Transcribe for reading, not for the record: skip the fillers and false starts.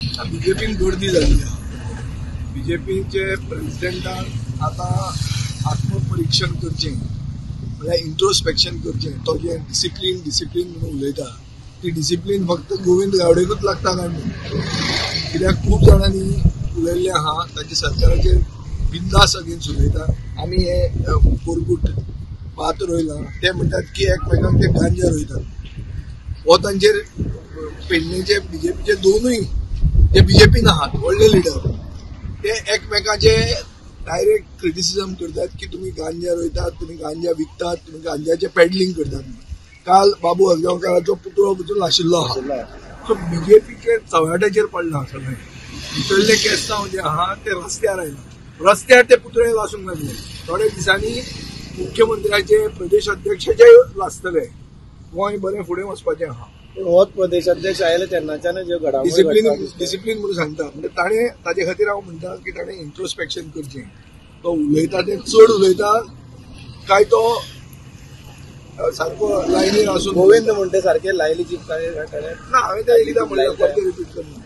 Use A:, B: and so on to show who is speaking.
A: बीजेपीन गर्दी जाल्ली आहा. बीजेपीचे प्रेसिडेंटान आतां आत्मपरिक्षण करचें, म्हळ्यार इंट्रोस्पेक्शन करचें. तो जें डिसिप्लीन डिसिप्लीन म्हणून उलयता ती डिसिप्लीन फक्त गोविंद गावडेकूच लागता काय न्हू, कित्याक खूब जाणांनी उलयल्लें आहा, तांच्या सरकाराचेर बिंदास अगेन्स्ट उलयता. आमी हे कोरगूट भात रोयलां, ते म्हणटात की एकमेकांक ते गांजा रोयतात. हो तांचेर पेडणेचे बीजेपीचे दोनूय जे बीजेपीन आहात व्हडले लिडर ते एकमेकाचे डायरेक्ट क्रिटिसिजम करतात की तुमी गांजा रोयतात, तुमी गांजा विकतात, तुमी गांजाचें पेडलिंग करतात. काल बाबू आजगांवकाराचो पुतळो पसून लाशिल्लो आहा. सो बीजेपीचे चव्हाट्याचेर पडलां सगळें. भितरले केस्तांव जे आहा ते रस्त्यार आयला, रस्त्यार ते पुतळे लासूंक लागले. थोड्या दिसांनी मुख्यमंत्र्याचे प्रदेश अध्यक्षाचे लासतले. गोंय बरें फुडें वचपाचें आहा.
B: होच प्रदेश अध्यक्ष आयले तेन्नाच्यान ज्यो घडामोडी
A: डिसिप्लीन डिसिप्लीन म्हणून सांगता. म्हणजे ताणें ताजे खातीर हांव म्हणटा की ताणें इंट्रोस्पेक्शन करचें. तो उलयता तें चड उलयता काय तो सारको लायनीर आसून
B: गोविंद मुंडे सारके लायली जी ना
A: हांवें तें एकदां म्हणलें, परतें रिपीट करना.